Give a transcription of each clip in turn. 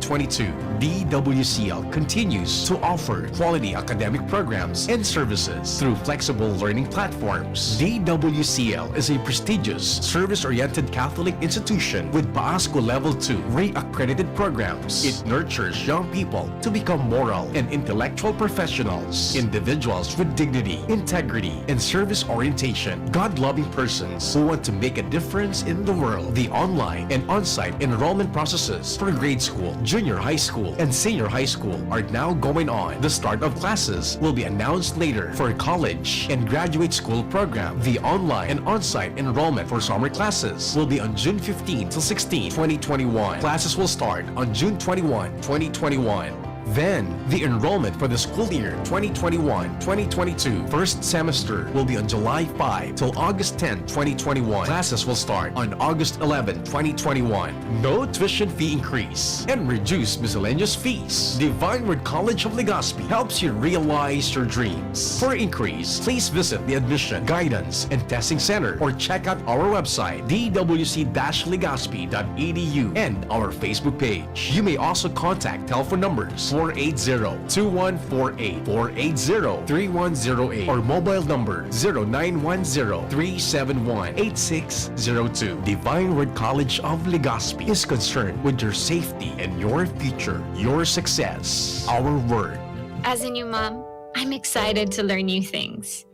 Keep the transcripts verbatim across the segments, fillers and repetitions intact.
twenty-two. D W C L continues to offer quality academic programs and services through flexible learning platforms. D W C L is a prestigious, service-oriented Catholic institution with PAASCU Level two re-accredited programs. It nurtures young people to become moral and intellectual professionals, individuals with dignity, integrity, and service orientation, God-loving persons who want to make a difference in the world. The online and on-site enrollment processes for grade school, junior high school, and senior high school are now going on. The start of classes will be announced later. For college and graduate school program, the online and on-site enrollment for summer classes will be on June fifteen to sixteen, twenty twenty-one. Classes will start on June twenty-one, twenty twenty-one. Then, the enrollment for the school year twenty twenty-one, twenty twenty-two first semester will be on July five till August ten, twenty twenty-one. Classes will start on August eleven, twenty twenty-one. No tuition fee increase and reduced miscellaneous fees. Divine Word College of Legazpi helps you realize your dreams. For inquiries, please visit the Admission, Guidance, and Testing Center or check out our website, d w c dash legazpi dot e d u, and our Facebook page. You may also contact telephone numbers four eight zero, two one four eight, four eight zero, three one zero eight, or mobile number zero nine one zero, three seven one, eight six zero two. Divine Word College of Legazpi is concerned with your safety and your future, your success. Our word. As a new mom, I'm excited to learn new things.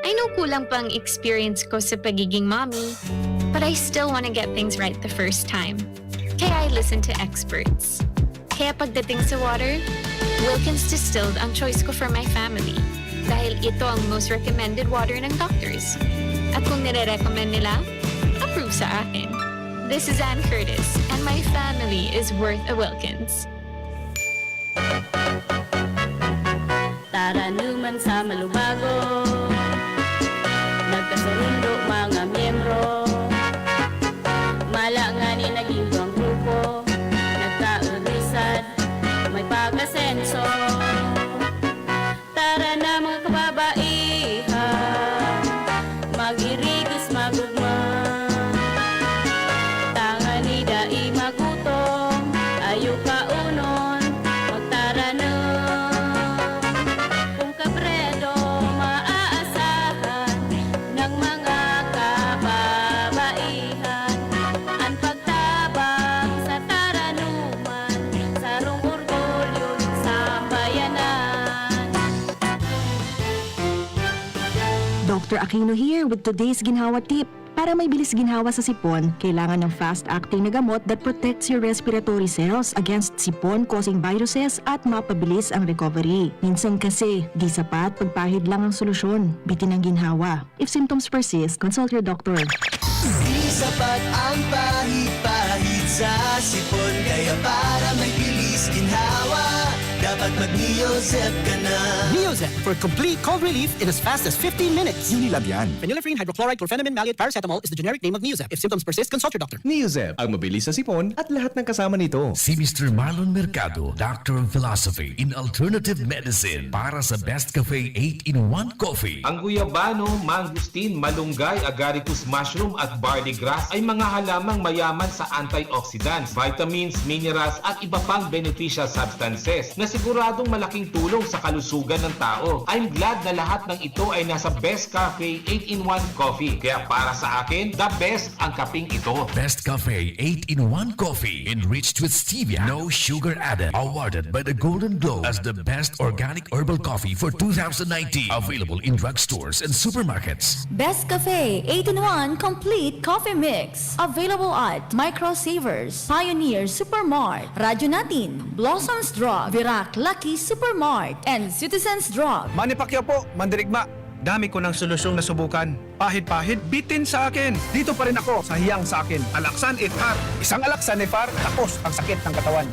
I know kulang pa ang experience ko sa pagiging mommy, but I still want to get things right the first time. Kaya I listen to experts. Kaya pagdating sa water, Wilkins Distilled ang choice ko for my family. Dahil ito ang most recommended water ng doctors. At kung nire-recommend nila, approve sa akin. This is Ann Curtis, and my family is worth a Wilkins. Taranuman sa Malubago, nagkasurundo mga miyembro. Mala ngani naging duwang grupo, nagkaurisad, may pag-asenso. Tara na, mga kababaihan, mag-irigis, magugma. Tanganing dai magutom, ayo kaunon, magtaranom. Kun kabredo maaasahan ng mga kababaihan, an pagtabang sa taranuman, sarong orgulyo nin sambayanan. Doctor Aquino here with today's ginhawa tip. Para may bilis ginhawa sa sipon, kailangan ng fast-acting na gamot that protects your respiratory cells against sipon-causing viruses at mapabilis ang recovery. Minsan kasi, di sapat pagpahid lang ang solusyon. Bitin ang ginhawa. If symptoms persist, consult your doctor. Di sapat ang pahid-pahid sa sipon, kaya para may bilis ginhawa, dapat mag-Neozep ka na. Neozep for complete cold relief in as fast as fifteen minutes. Unilab yan. Phenylephrine, hydrochloride, chlorphenamine, maleate, paracetamol is the generic name of Neozep. If symptoms persist, consult your doctor. Neozep, ang mabilis sa sipon at lahat ng kasama nito. Si Mister Marlon Mercado, Doctor of Philosophy in Alternative Medicine, para sa Best Cafe eight-in-one Coffee. Ang guyabano, mangosteen, malunggay, agaricus mushroom at barley grass ay mga halamang mayaman sa antioxidants, vitamins, minerals at iba pang beneficial substances na siguradong malaking tulong sa kalusugan ng tao. I'm glad na lahat ng ito ay nasa Best Cafe eight-in-one Coffee. Kaya para sa akin, the best ang kaping ito. Best Cafe eight-in-one Coffee, enriched with stevia, no sugar added. Awarded by the Golden Globe as the best organic herbal coffee for two thousand nineteen. Available in drugstores and supermarkets. Best Cafe eight-in-one Complete Coffee Mix. Available at Micro Savers, Pioneer Supermart, Radyo Natin, Blossoms Drug, Virac Lucky Supermart, and Citizens Drug. Manny Pacquiao po, mandirigma. Dami ko ng solusyong nasubukan. Pahid-pahid, bitin sa akin. Dito pa rin ako sa hiyang sa akin. Alaxan F R. Isang Alaxan F R, tapos ang sakit ng katawan.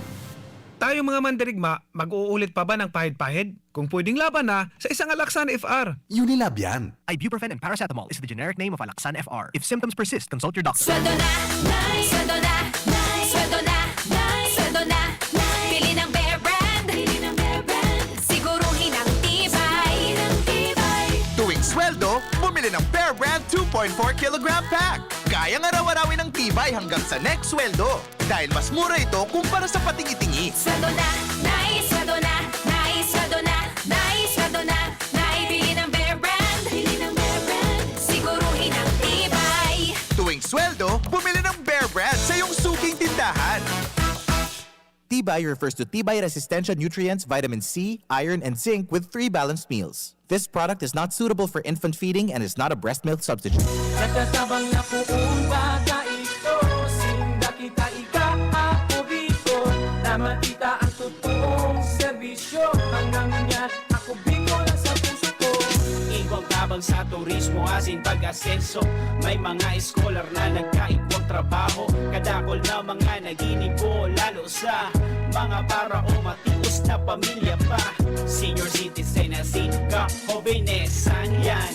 Tayong mga mandirigma, mag-uulit pa ba ng pahid-pahid? Kung pwedeng laban na, sa isang Alaxan F R. Unilab yan. Ibuprofen and paracetamol is the generic name of Alaxan F R. If symptoms persist, consult your doctor. Sweldo na, Nay! Sweldo na, Nay! Sweldo na, Nay! Sweldo na, Nay! Bili ng Bear Brand! Bili ng Bear Brand! Siguruhin ang tibay! Ang tibay! Tuwing sweldo, bumili ng Bear Brand two point four kilogram pack. Kayang araw-arawin ang tibay hanggang sa next sweldo. Dahil mas mura ito kumpara sa patingi-tingi. Sweldo na, nai, sweldo na, nai, sweldo na, nai, sweldo na, nai, bili ng Bear Brand. Bili ng Bear Brand, siguruhin ang tibay. Tuwing sweldo, bumili ng Bear Brand sa iyong suking tindahan. Tibay refers to tibay resistensya nutrients, vitamin C, iron, and zinc with three balanced meals. This product is not suitable for infant feeding and is not a breast milk substitute. Nagtatabang na poon bata ito, sinda kita ika, ako Bicol, na makita ang totoong serbisyo. Hanggang niya, ako Bicol ang sa puso ko. Igwang tabang sa turismo, asin pag-asenso. May mga scholar na nagkaigwang trabaho. Kadakol na mga naginibo, lalo sa mga para o matios na pamilya pa. Senior citizen na si kahobenesan yan.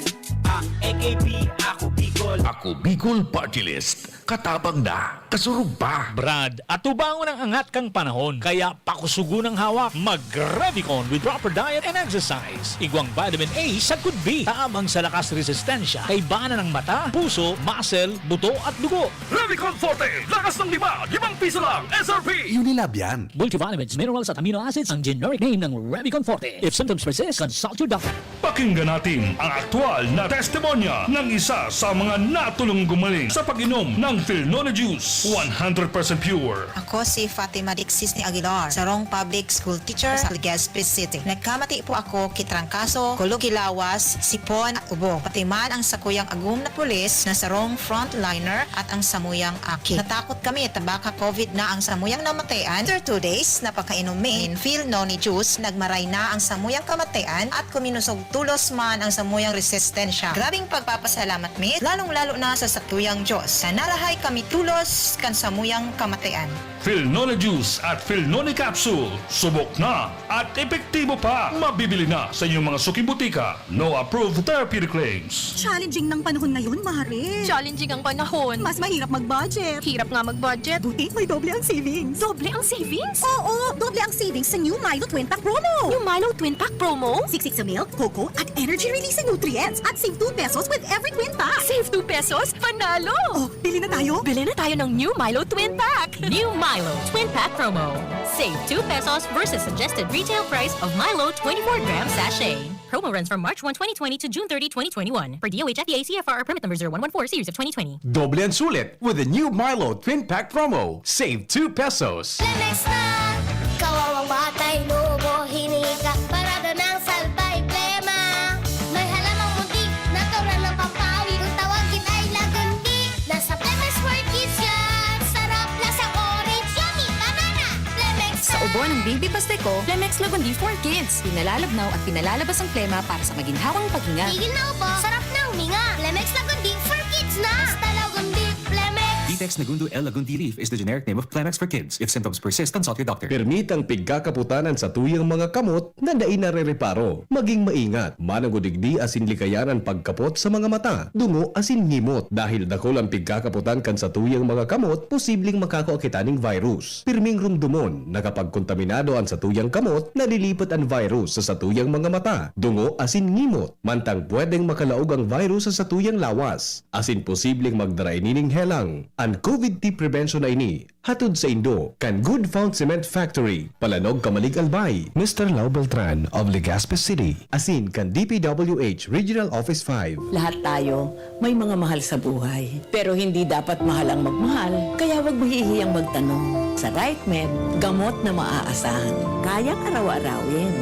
Ang A K B, Ako Bicol. Ako Bicol Party List. Katabang na, kasurog pa. Brad, atubangon ang angat kan panahon. Kaya pakusugon ang hawak. Mag-Revicon with proper diet and exercise. Igwang vitamin A sagkod B. Tabang sa lakas resistensya. Kaibanan ng mata, puso, muscle, buto at dugo. Revicon Forte, lakas ng lima, limang piso lang, S R P. Unilab yan. Multivitamins, minerals at amino acids ang generic name ng Revicon Forte. If symptoms persist, consult your doctor. Pakinggan natin ang aktual na testimonya ng isa sa mga natulong gumaling sa pag-inom ng Filnone Juice, one hundred percent pure. Ako si Fatima Dixis ni Aguilar, sarong public school teacher sa Legazpi City. Nagkamati po ako ki trangkaso, kulog ki lawas, sipon at ubo. Pati man ang sakuyang agom na pulis na sarong frontliner at ang samuyang aki. Natakot kami ta baka covid na ang samuyang namatayan. After two days na pagkainom mi nin Filnone Juice, nagmaray na ang samuyang kamatayan at kuminosog tolos man ang samuyang resistensya. Grabing pagpapasalamat mi, lalong-lalo na sa satuyang Diyos, na narahay kami tolos kan samuyang kamatayan. Filnone Juice at Filnone Capsule, subok na at epektibo pa. Mabibili na sa inyong mga suking butika. No approved therapeutic claims. Challenging ng panahon ngayon, Mare. Challenging ang panahon. Mas mahirap mag-budget. Hirap nga mag-budget. Buti may doble ang savings. Doble ang savings? Oo, doble ang savings sa new Milo Twin Pack Promo. New Milo Twin Pack Promo? Siksik sa milk, cocoa, at energy releasing nutrients. At save two pesos with every twin pack. Save two pesos? Panalo! Oh, bili na tayo? Bili na tayo ng new Milo Twin Pack. New Milo Twin Pack Promo. Save two pesos versus suggested retail price of Milo twenty-four gram sachet. Promo runs from March one, twenty twenty to June thirty, twenty twenty-one. Per D O H F D A C F R permit number zero one one four series of twenty twenty. Doble ang sulit with the new Milo Twin Pack Promo. Save two pesos. Flemex na! Kawawang batay, nubo, hinika, parada ng salbay, plema. May halamang muntik, natural ng pampawi. Kung tawagin ay lagundi, nasa Flemex for Kids yan. Sarap, lasang orange, yummy, banana. Flemex Sa na! Ubo ng Baby Pasteco, Flemex Lagundi for Kids. Pinalalabnaw at pinalalabas ang plema para sa maginhawang paghinga. Tigil na ubo, sarap na huminga. Flemex Lagundi for Kids na! Basta Lagundi, Flemex! Vitex Nagundo L Lagundi Leaf is the generic name of Flemex for Kids. If symptoms persist, consult your doctor. Permi tang pigkakapotan an satuyang mga kamot na dai narereparo. Maging maingat, mananggod digdi asin likayan an pagkapot sa mga mata, dungo asin ngimot, dahil dakul an pigkakapotan kan satuyang mga kamot, posibleng makakua kita ning virus. Pirming rumdomon na kapag kontaminado an satuyang kamot, nalilipat an virus sa satuyang mga mata, dungo asin ngimot, mantang pwedeng makalaog ang virus sa satuyang lawas, asin posibleng magdara ini ning helang. An COVID T prevention na ini hatod saindo kan Good Found Cement Factory, Palanog, Camalig, Albay, Mister Lau Beltran of Legazpi City, asin kan D P W H Regional Office five. Lahat tayo may mga mahal sa buhay, pero hindi dapat mahal ang magmahal, kaya wag mahihiyang magtanong. Sa RightMed, gamot na maaasahan, kayang araw-arawin.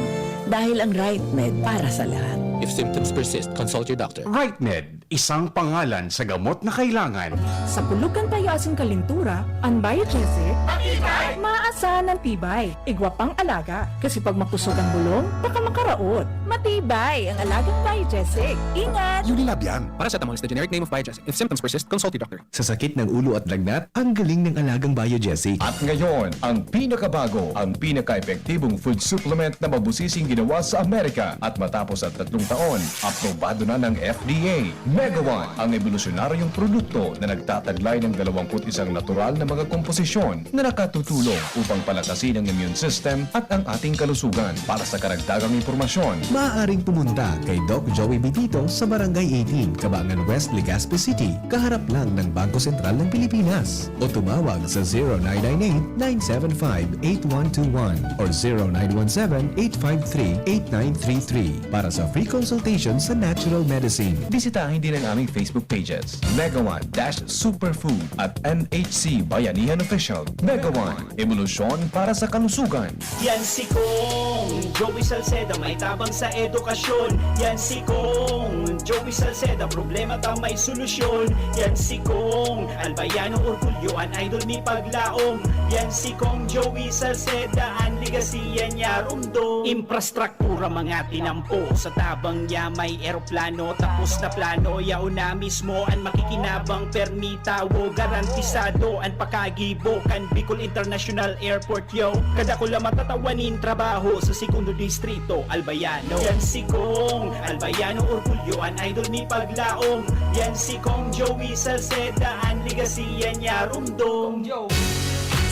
Dahil ang RightMed para sa lahat. If symptoms persist, consult your doctor. RightMed, isang pangalan sa gamot na kailangan. Sa pulog kan payo asin kalentura, an Biogesic, matibay! Maasahan an tibay. Igwa pang alaga, kasi pag makusog ang bulong, baka makaraot. Matibay ang alagang Biogesic. Ingat! Unilab yan. Paracetamol is the generic name of Biogesic. If symptoms persist, consult your doctor. Sa sakit ng ulo at lagnat, ang galing ng alagang Biogesic. At ngayon, ang pinakabago, ang pinaka-epektibong food supplement na mabusising ginawa sa Amerika. At matapos ang tatlong taon, aprobado na ng F D A. Mega One, ang ebolusyonaryong produkto na nagtataglay ng dalawampu't isang natural na mga komposisyon na nakatutulong upang palakasin ang immune system at ang ating kalusugan. Para sa karagdagang impormasyon, maaaring pumunta kay Doc Joey Bitito sa Barangay eighteen, Kabangan West, Legazpi City, kaharap lang ng Bangko Sentral ng Pilipinas. O tumawag sa zero nine nine eight, nine seven five, eight one two one or zero nine one seven, eight five three, eight nine three three para sa free consultation sa natural medicine. Bisitahin din ang aming Facebook pages, Mega One dash Superfood at M H C Bayanihan Official. Mega One, ebolusyon para sa kalusugan. Yan si Kong Joey Salceda, may tabang sa edukasyon. Yan si Kong Joey Salceda, problema ta may solusyon. Yan si Kong Albayano, orgulyo an idol mi paglaom. Yan si Kong Joey Salceda, an legacy yan niya rumdom. Infrastruktura, mga tinampo, sa tabang niya may eroplano, tapos na plano, yaon na mismo an makikinabang, permi tawo, garantisado an pakagibo kan Bicol International Airport, yo. Kadakula matatawan nin trabaho sa Segundo Distrito, Albayano. Yan si Kong Albayano, orgulyo an idol mi paglaom. Yan si Kong Joey Salceda, an legacy yan niya rumdom.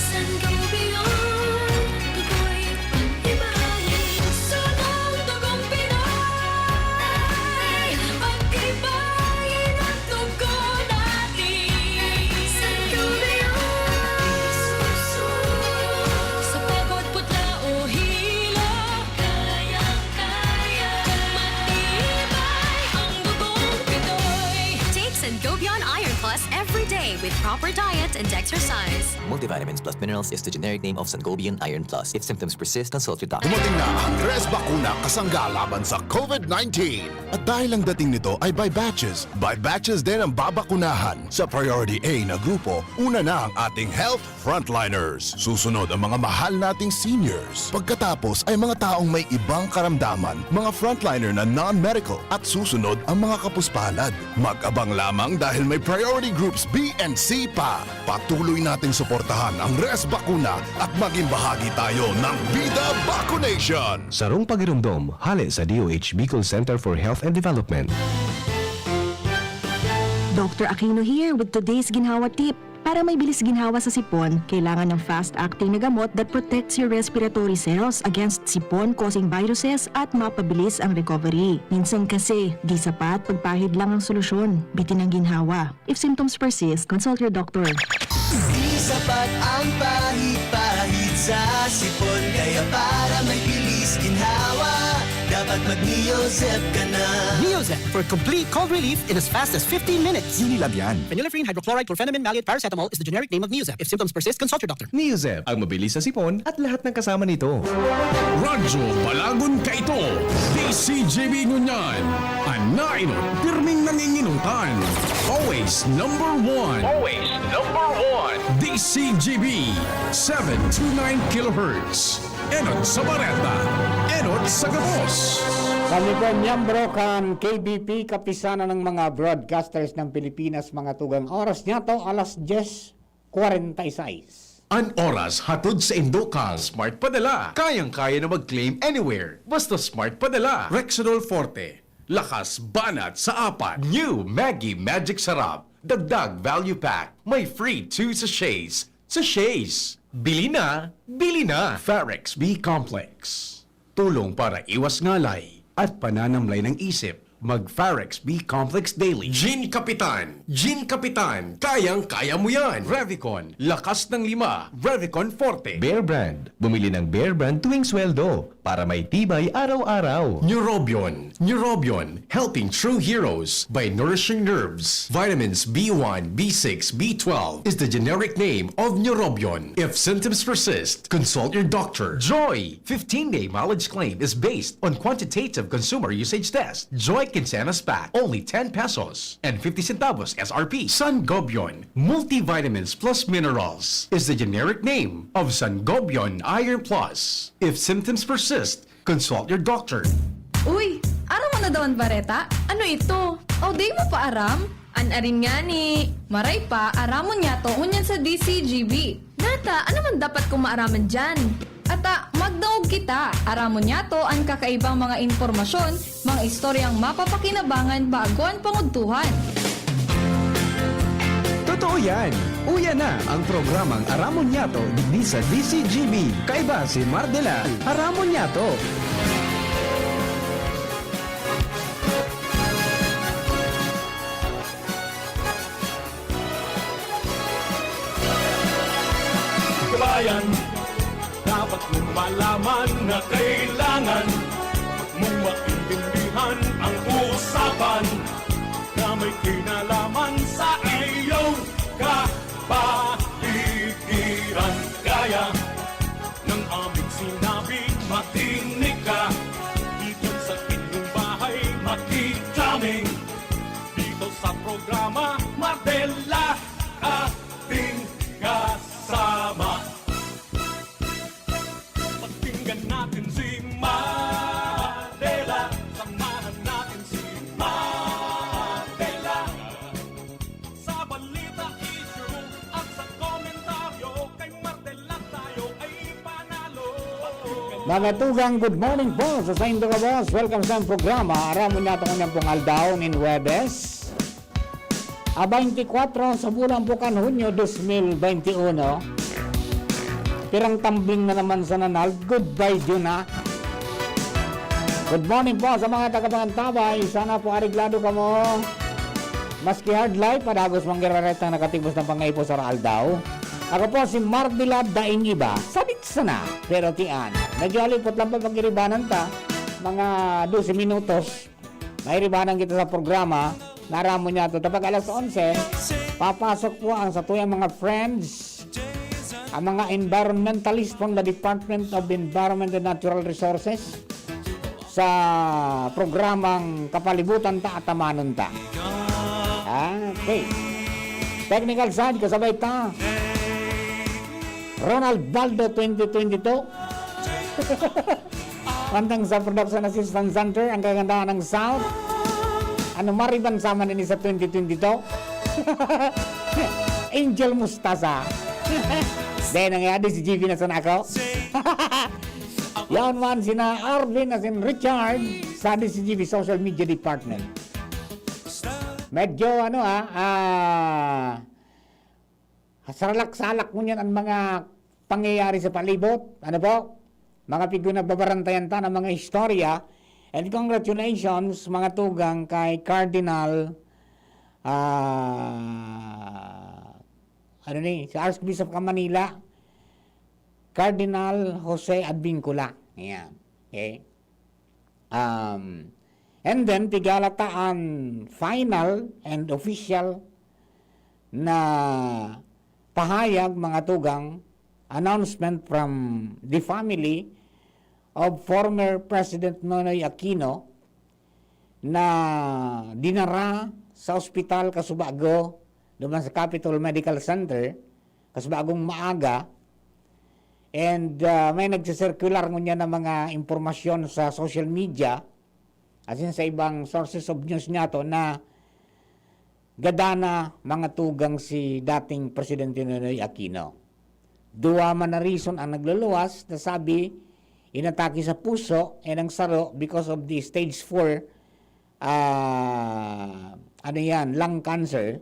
Sangobion, dugoy, pag-ibahin, sunong dugong Pinoy. Pag-ibahin ang dugo natin. Sangobion, sa pagod, putla o hilo, kayang-kaya. Kung matibay ang dugong Pinoy. Take Sangobion Iron Plus every day with proper diet and exercise. Multivitamins plus minerals is the generic name of Sangobion Iron Plus. If symptoms persist, consult your doctor. Dumating na ang Res Bakuna kasangga laban sa COVID nineteen. At dahil ang dating nito ay by batches, by batches din ang babakunahan. Sa Priority A na grupo, una na ang ating health frontliners. Susunod ang mga mahal nating seniors. Pagkatapos ay mga taong may ibang karamdaman, mga frontliner na non-medical, at susunod ang mga kapuspalad. Mag-abang lamang dahil may priority groups B and C pa. Patuloy nating suportahan ang Res Bakuna at maging bahagi tayo ng Bida Vacunation! Sarong pagiromdom, hale sa D O H Bicol Center for Health and Development. Doctor Aquino here with today's ginhawa tip. Para may bilis ginhawa sa sipon, kailangan ng fast-acting na gamot that protects your respiratory cells against sipon-causing viruses at mapabilis ang recovery. Minsan kasi, di sapat pagpahid lang ang solusyon, bitin ang ginhawa. If symptoms persist, consult your doctor. Di sapat ang pahid-pahid sa sipon, kaya para may bilis ginhawa, dapat mag-Neozep ka na. Neozep for complete cold relief in as fast as fifteen minutes. Unilab yan. Phenylephrine, hydrochloride, chlorphenamine, maleate, paracetamol is the generic name of Neozep. If symptoms persist, consult your doctor. Neozep, ang mabilis sa sipon at lahat ng kasama nito. Radyo Balagon Kaito, D C G B ngunyan. An nainot, pirming nanginginutan. Always number one. Always number one. D C G B, seven two nine kilohertz. Enot sa bareta, enot sa gabos. Kami po, miyembro kan K B P, Kapisanan ng mga Broadcasters ng Pilipinas, mga tugang. Oras niya to, alas diyes kwarenta y seis. An oras hatod saindo kan Smart Padala. Kayang-kaya na mag-claim anywhere. Basta Smart Padala. Rexidol Forte. Lakas banat sa apat. New Maggi Magic Sarap. Dagdag Value Pack. May free two sachets. Sachets! Bili na! Bili na! Farex B Complex. Tulong para iwas ngalay at pananamlay ng isip. Mag Farex B Complex Daily. Gin Kapitan! Gin Kapitan! Kayang-kaya mo yan! Revicon! Lakas ng lima! Revicon Forte! Bear Brand. Bumili ng Bear Brand tuwing sweldo para may tibay araw-araw. Neurobion. Neurobion. Helping true heroes by nourishing nerves. Vitamins B one, B six, B twelve is the generic name of Neurobion. If symptoms persist, consult your doctor. Joy! fifteen-day mileage claim is based on quantitative consumer usage test. Joy Quincenas Pack, only ten pesos and fifty centavos S R P. Sangobion Multivitamins Plus Minerals is the generic name of Sangobion Iron Plus. If symptoms persist, consult your doctor. Uy, aram mo na daw an bareta? Ano ito? O, di mo pa aram? An arin ngani, maray pa, aramon niyato ngunyan sa D C G B. Nata, ano man dapat kong maaraman diyan? Ata, magdangog kita. Aramon niyato an kakaibang mga impormasyon, mga istoryang mapapakinabangan bago an pangudtuhan. Totoo yan! Uya na ang programang Aramon Yato digdi sa D C G B. Kaiba si Mardelal. Aramon Yato. Kabayan, dapat mong malaman na kailangan mong maintindihan ang usapan na may kinalaman sa iyong kapaligiran. Kaya ng aming sinabi, makinig ka. Dito sa inyong bahay, makikaming. Dito sa programa, Mardelal ating kasama. Pakinggan natin si Mardelal. Samahan natin si Mardelal. Sa balita, issue at sa komentaryo, kay Mardelal tayo ay panalo. Mga tugang, good morning po sa saindo gabos. Welcome sa programa Aramon Yato ngunyan pong aldaw nin Huwebes. A twenty-four sa bulan po kan Hunyo dos mil twenty-one. Pirang tumbling na naman sa nanal. Goodbye, Juna. Good morning po sa mga tagapangantabay. Sana po areglado kamo. Maski hard life, padagos manggiraretang nakatibos ng pangaipo sa aldaw. Ako po si Mardelal Daing Iba. Sabit sana, pero tian. Medyo alipot lang po pag-iribanan ta. Mga dose minutos. Mairibanan kita sa programa na Aramon Yato. Kapag alas onse, papasok po ang satuyang mga friends, ang mga environmentalist from the Department of Environment and Natural Resources sa programang Kapalibutan Ta, Atamanon Ta. Ah, okay. Technical side, kasabay ta. Ronald Baldo twenty twenty-two. Pantang sa Production Assistance Center, ang kagandahan ng sound. Ano, mariban sa man ini sa twenty twenty-two? Angel Mustasa. Dahil nangyari si G V na sana ako. Yan man, sina Arvin as in Richard sa D C G V Social Media Department. Medyo, ano, ah, ah, saralak-salak ngunyan ang mga pangyayari sa palibot. Ano po? Mga pigo na babarantayan ta ng mga istorya. And congratulations, mga tugang, kay Cardinal, ah, ano ni, si Archbishop of Manila, Cardinal Jose Advincula. Ayan. Okay? Um, and then, pigala ta an final and official na pahayag, mga tugang, announcement from the family of former President Noynoy Aquino na dinara sa ospital kasubago duman sa Capitol Medical Center, kasubagong maaga. And, ah, may nagsisirkular ngunyan na mga impormasyon sa social media, asin sa ibang sources of news niyato na gadana mga tugang si dating Presidente Noynoy Aquino. Duwa man na reason ang nagluluwas, nasabi, inatake sa puso, and ang saro because of the stage four, ah, ano yan, lung cancer.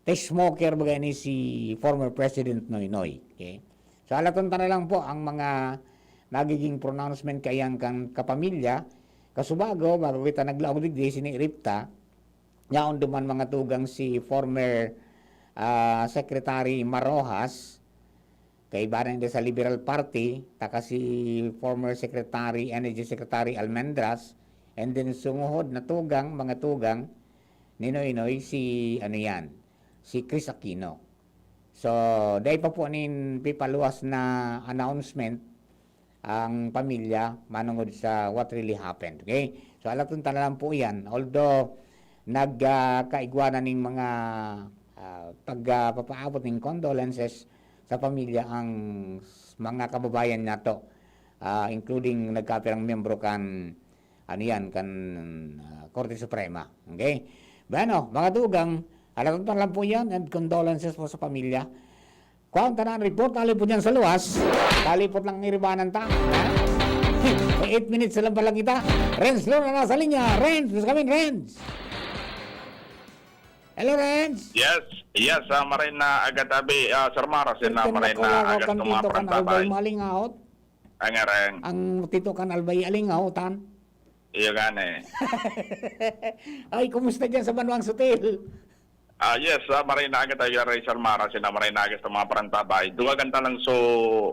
Test smoker baga ni si former President Noynoy. Okay? So, alaton ta na lang po ang mga magiging pronouncement kaiyan kan kapamilya. Kasubago, bago kita naglaog digdi, sinirip ta, yaon duman mga tugang si former, ah, Secretary Mar Roxas, kaiba na niya sa Liberal Party, taka si former Secretary, Energy Secretary Almendras, and then sungohod na tugang, mga tugang ni Noynoy, si, ano yan, si Chris Aquino. So, dai pa po nin pipaluwas na announcement ang pamilya manungod sa what really happened. Okay? So, alaton ta na lang po yan. Although, nag, ah, kaigwa na ning mga, ah, pag, ah, papaabot ning condolences sa pamilya ang s-, mga kababayan nato, ah, including nagkapirang miyembro kan, ano yan, kan, ah, Korte Suprema. Okay? Bueno, mga tugang, alaton ta na lang po yan and condolences po sa pamilya. Kuwan ta na ang report, talipod yan sa luwas. Talipod lang ang iribanan ta. Ha? May eight minutes na lang pala kita. Renz Luna nasa linya. Renz, gusto kami, Renz. Hello, Renz. Yes, yes, ah, maray na aga tabi, ah, Sir Mar, asin na Ken maray na Makalakaw aga kan sa mga Tito kan Albay parantapay. Malingaot. Ang arang. Ang Tito kan Albay Alingaotan. Iyo gani. Ay, kumusta diyan sa Banwang Sutil? Ah, yes, ah, maray na aga tabi, Sir Mar, asin na maray na aga sa mga parantapay. Duwagan ta lang so,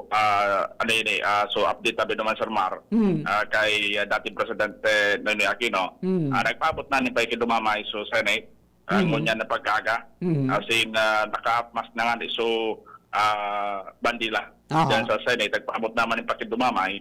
ah, ano ini, ah, so update tabi naman, Sir Mar. Hmm. Ah, kay, ah, dating Presidente Noynoy Aquino. Hmm. Ah, nagpaabot na nin pakikidumamay so Senate. Ah, Mhm. ngunyan na pagkaaga. Mhm. Asin, ah, nakaapmas na nga ni so, ah, bandila. Aha. Diyan sa Senate, nagpaabot naman nin pakidumamay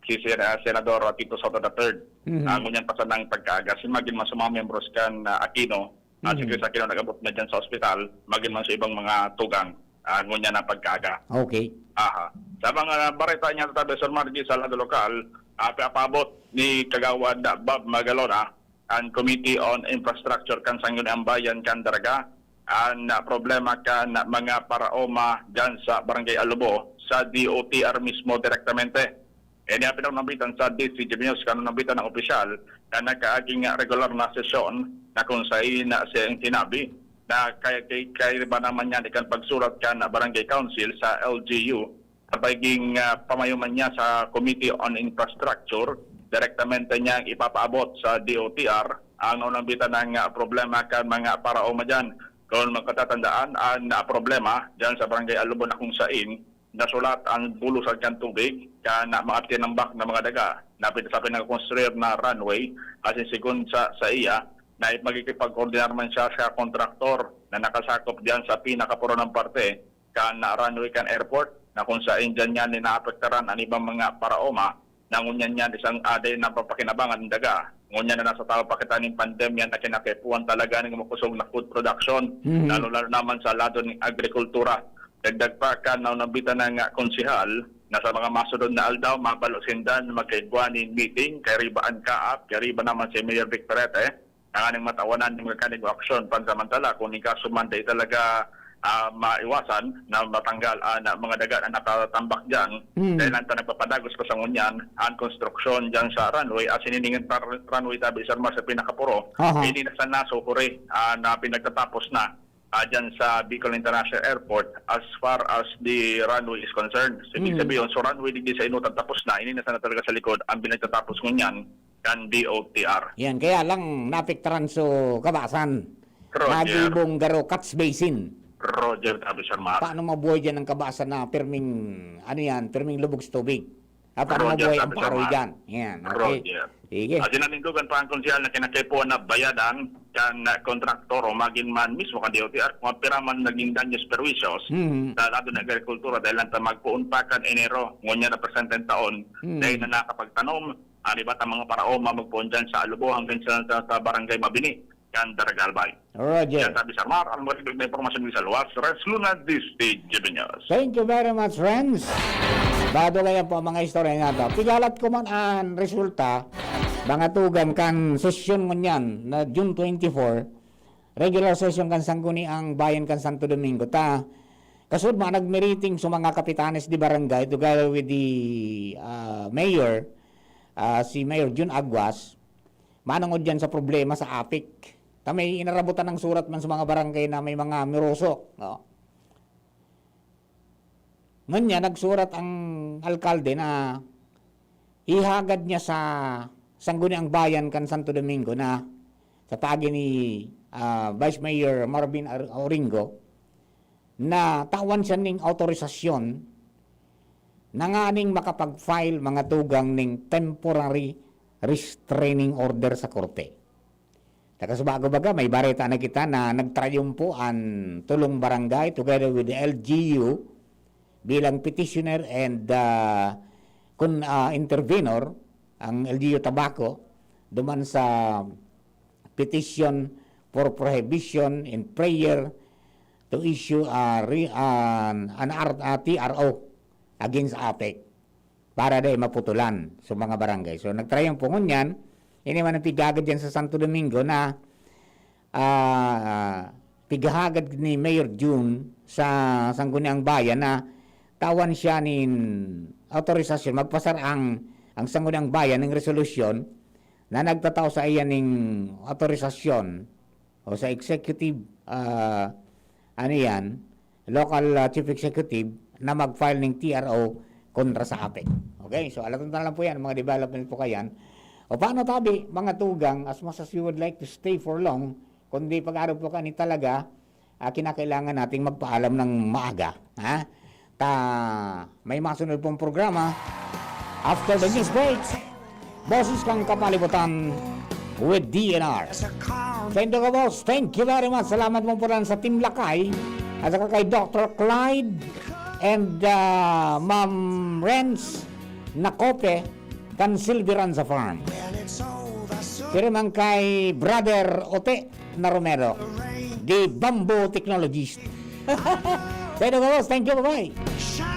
si Sen-, ah, Senador Tito Sotto the third. Mhm. Ah, ngunyan pa sanang pagkaaga. Asin magin man sa mga miyembros kan, ah, Aquino, ah, si Mhm. Chris Aquino nag-abot na diyan sa ospital, magin man sa ibang mga tugang, ah, ngunyan na pagkaaga. Okay. Aha. Sa mga bareta niya, Tabi Sir Margie, sa lado lokal, ah, pinapaabot ni Kagawad Bob Magalona, an Committee on Infrastructure kan Sangguniang Bayan kan Daraga, an, ah, problema kan mga paraoma diyan sa Barangay Alubo sa D O T R mismo direktamente. Ini an pinanambitan sa D C G B News kan nambitan ng opisyal na nakaaging regular na sesyon na kung sain na siya ang sinabi na kay, kay, kay ba naman niya kan pagsurat kan Barangay Council sa L G U sa pagiging, ah, pamayo man niya sa Committee on Infrastructure, direktamente niyang ipapaabot sa D O T R ang naunambitan ng, ah, problema kan mga paraoma diyan. Kung magkatatandaan, ang, ah, problema diyan sa Barangay Alubon na kung sain nasulat ang bulusag kan tubig kan, ah, mga tinambak na mga daga na pin-, sa pinagkonstruir na runway, asin sigon sa, sa iya, na magkikipagkoordinar man siya sa kontraktor na nakasakop diyan sa pinakapuronang parte kan runway kan airport, na kung saen diyan niyan naapektaran an ibang mga paraoma, na ngunyan niyan isang aday na papakinabangan nin daga. Ngunyan na nasa tahaw pa kita nin pandemya na kinakaipuhan talaga nin makosog na food production, Mhm. lalo-lalo naman sa lado nin agrikultura. Dagdag pa kan naunambitan na nga konsehal, na sa mga masunod na aldaw, mabalo sinda na magkaigwa nin meeting, kay riba an kaap, kay riba naman si Mayor Vic Perete, tanganing matawanan nin mekanigo aksyon. Pansamantala, kung in kaso man dai talaga, ah, maiwasan na matanggal an, ah, mga daga na nakatambak diyan, Hmm. dahil lang ta nagpapadagos pa sa ngunyan an konstruksyon diyan sa runway, asin ining tar-, runway tabi, Sir Mar, sa pinakapuro, Aha. ini na sana so huri, ah, na pinagtatapos na, ah, diyan sa Bicol International Airport as far as the runway is concerned. So, ibig Hmm. sabihin, so runway digdi sa Inutan tapos na, ini na sana talaga sa likod ang pinagtatapos ngunyan kan D O T R. Yan, kaya lang naapektaran so kabasan. Roger. Nagibong garo catch basin. Roger, Tabi Sir Mar. Paano mabuhay dyan ang kabasan na pirming, ano yan, pirming lubog sa tubig? Ah, paano Roger, mabuhay ang Tabi Sir paroy Mar. dyan? Yan, okay. Roger. Sige. Asin nanindugan pa ang konsehal na kinakaipuhan na bayadan kan, ah, kontraktor o magin man mismo kan D O T R kung pira man naging danyos perwisyo Mhm. sa lado na agrikultura dahil lang ta magpoon pa kan Enero, ngunyan na presenteng taon, Mhm. dahil na nakapagtanom, an iba ta mga paraoma magpoon dyan sa Alubo hanggang sa, sa, sa Barangay Mabini, kan Daraga Albay. Roger. Yan, Tabi Sir Mar, ang maribig na impormasyon sa luwas, Renz Luna, D C G B News. Thank you very much, Renz. Bado kaya po ang mga istorya nga to. Pigalat ko man an resulta, mga tugang kan sesyon ngunyan na June twenty-four, regular session kan Sangguniang Bayan kan Santo Domingo. Ta, kasud man nagmiriting sa mga kapitanes de barangay together with the, ah, mayor, ah, si Mayor Jun Aguas, manongod diyan sa problema sa apik. Ta may inarabutan ng surat man sa mga barangay na may mga murosok, no? Ngunyan, nagsurat ang alkalde na ihagad niya sa Sangguniang Bayan kan Santo Domingo na sa paagi ni, ah, Vice Mayor Marvin Ar-, Oringo na tawan siya ning autorisasyon na nganing makapag-file mga tugang ning temporary restraining order sa korte. Nakasubago baga, may bareta na kita na nagtrayumpo an tulong barangay together with the L G U bilang petitioner and, ah, kun, ah, intervenor, ang L G U Tabaco, duman sa petition for prohibition in prayer to issue a re-, an, an R-, a T R O against APEC para dai maputulan sa mga barangay. So, nagtrayumpo ngunyan, ini man ang pigagad diyan sa Santo Domingo na, ah, pigahagad ni Mayor Jun sa Sangguniang Bayan na tawan siya nin autorisasyon, magpasar ang, ang Sangguniang Bayan ng resolusyon na nagtatao sa iya ning autorisasyon o sa executive, ah, ano yan, local, ah, chief executive na mag-file ng T R O kontra sa APEC. Okay? So, alaton na lang po yan, mga development po kayan. O paano tabi, mga tugang, as much as you would like to stay for long, kundi pag-araw po kani talaga, ah, kinakailangan nating magpaalam ng maaga. Ha? Ta, may masunod pong programa after the news break. Boses kan Kapalibutan with D N R. Sa Indoka Boss, thank you very much. Salamat mo po rin sa Team Lakay at saka kay Doctor Clyde and, ah, Ma'am Renz Nacope kan Silveranza Farm. Pero man kay Brother Ote na Romero, the Bamboo Technologies. Sa Indoka Boss, thank you, bye-bye.